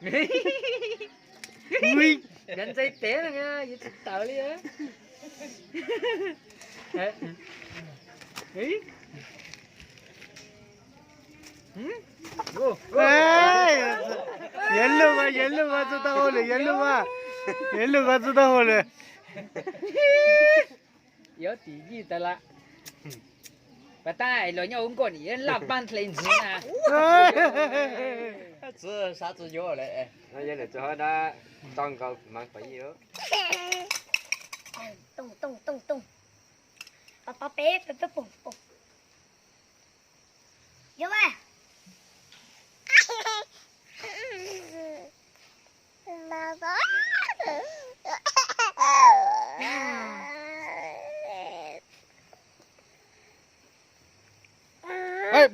Ui, ncav ntxais pem no yuav tsis tawm li. Yog lug, yog lug koj txuj tau hauj lwm, yog lug, yog lug koj txuj tau hauj lwm. Yuav tim yij tas la. Pas tas los nyob hauv nkoj ni laj pab hle ntxiv na. Txwv sab txwv yuav le. No yog niam txiv hov dab tso nkaus mas pab yij. Tooj tooj tooj tooj. Pab pab peb peb peb pum pum. Yog mas. Ai,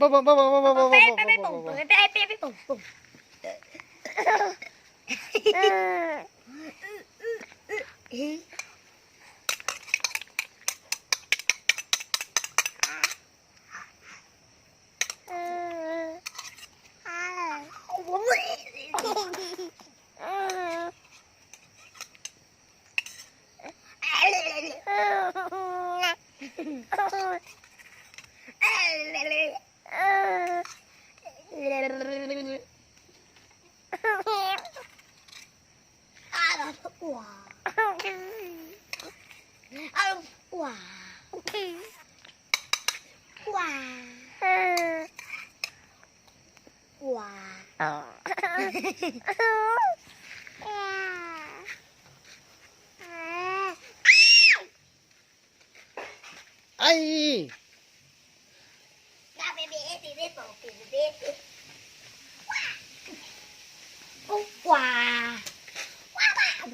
kuv quaj,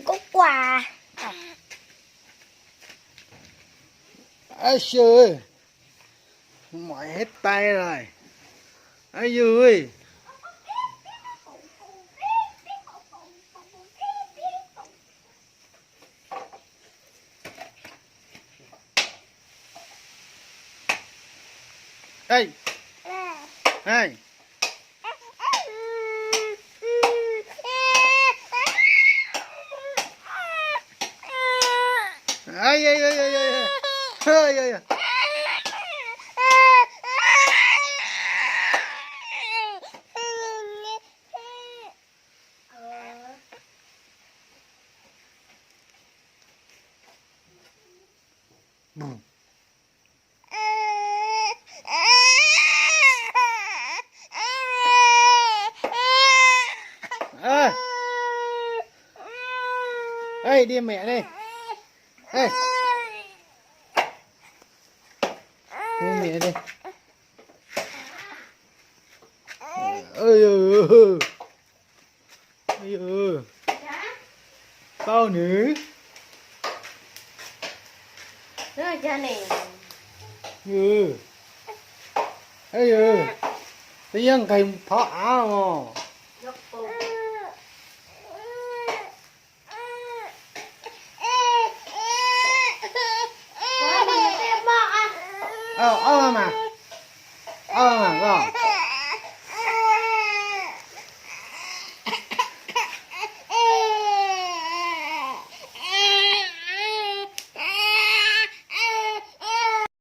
kuv quaj. Ai xyov, mỏi hết tay rồi. Ai yus. Ê. Ê. Ai, ai, ai, ai, ai. Ai, ai, ai. Ê, đi mẹ đi. Ê. Đi mẹ đi. Ê, ê, ê. Ê, ê. Tau nws. Ê, ê. Twb yeej nqis thov av os. Ob mas, ob mas koj.